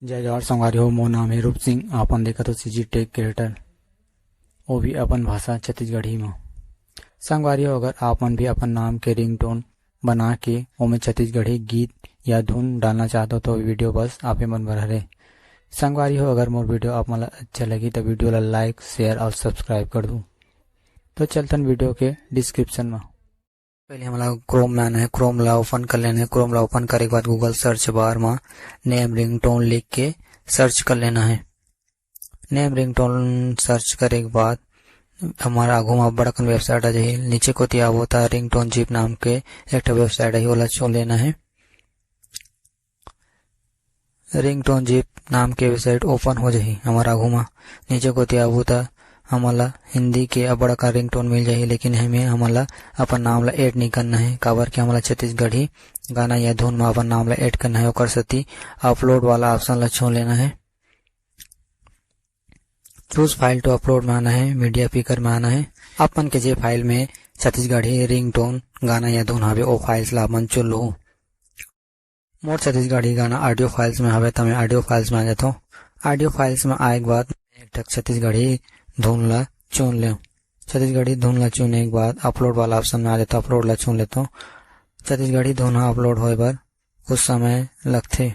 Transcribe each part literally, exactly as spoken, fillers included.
जय जोहार संगवारी हो, मोर नाम हे रूप सिंह। आपन देखत हो CG Tech Creator, वो भी अपन भाषा छत्तीसगढ़ी म। संगवारी हो, अगर आपन भी अपन नाम के ringtone बना के ओमे छत्तीसगढ़ी गीत या धुन डालना चाहत हो, तो video बस आपे मन बर हरे। संगवारी हो, अगर मोर video आप मन ला अच्छा लगी, तो video ला like, share और subscribe कर दू। तो चलथन video के description म। पहले हमला Chrome में आना है, Chrome ला open कर लेना है। Chrome ला open करे के बाद Google search bar में name ringtone लिख के search कर लेना है। Name ringtone search करे के बाद हमारा आगू में बड़ अकन website आ जाही। नीचे कोती आबो त ringtone zip नाम के एक ठो website आही, ओला छू लेना है। Ringtone zip नाम के website open हो जाही हमारा आगू में। नीचे कोती आबो त हमला हिंदी के अब्बड़ अकन ringtone मिल जाही, लेकिन एमे हमला अपन नाम ला add नहीं करना है, काबर कि हमला छत्तीसगढ़ी गाना या धुन में अपन नाम ला add करना है। ओकर सेती upload वाला option ला छू लेना है। Choose file to upload में आना है, media picker में आना है। अपन के जे file में छत्तीसगढ़ी ringtone गाना या धुन हवे, ओ files ला अपन चुन लू। मोर छत्तीसगढ़ी गाना audio files में हवे, त मैं audio files में आ जाथों। Audio files में आए के बाद एक ठक छत्तीसगढ़ी धुन ला चुन लें। छत्तीसगढ़ी धुन ला चुने के बाद upload वाला option में आ जाथों, upload ला चुन लेथों। छत्तीसगढ़ी धुन ह upload होए बर कुछ समय लगथे।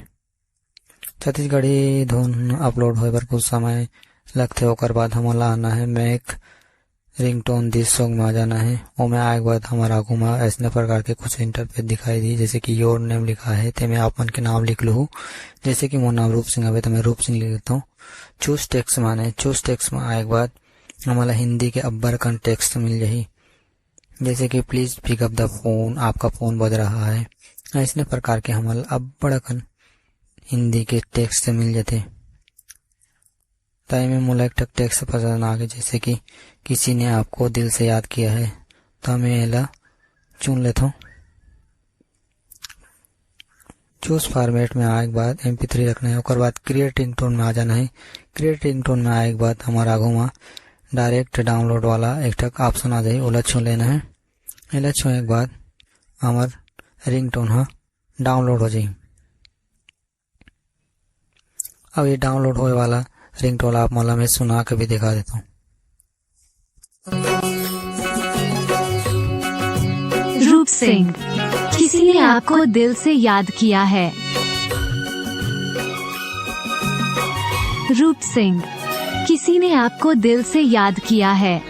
छत्तीसगढ़ी धुन upload होए बर कुछ समय लगथे, ओकर बाद हमन ला आना है make ringtone this song में आ जाना है। ओमे आए के बाद हमर आगू में अइसने प्रकार के कुछ interface दिखाई दी, जैसे कि your name लिखा है, तेमे आप मन के नाम लिख लूहू। जैसे कि मोर नाम रूप सिंह हवे, तो मैं रूप सिंह लिख लेता हूँ। Choose text माने, choose text में आए के बाद हमन ला हिंदी के अब्बड़ अकन text मिल जाही, जैसे कि please pick up the phone, आपका फोन बज रहा है। अइसने प्रकार के हमन ला अब्बड़ अकन हिंदी के text मिल जाथे। त एमे मोला एक ठक text पसंद आ गे, जैसे कि किसी ने आपको दिल से याद किया है, त मैं एला चुन लेथों। Choose format में आए के बाद MP three रखना है, ओकर बाद create ringtone में आ जाना है। Create ringtone में आए के बाद हमर आगू में direct download वाला एक ठक option आ जाही, ओला छू लेना है। एला छुए के बाद हमर ringtone ह download हो जाही। अब ये download होए वाला ringtone आप मन ला मैं सुना के भी दिखा देता हूँ। रूप सिंह, किसी ने आपको दिल से याद किया है। रूप सिंह, किसी ने आपको दिल से याद किया है।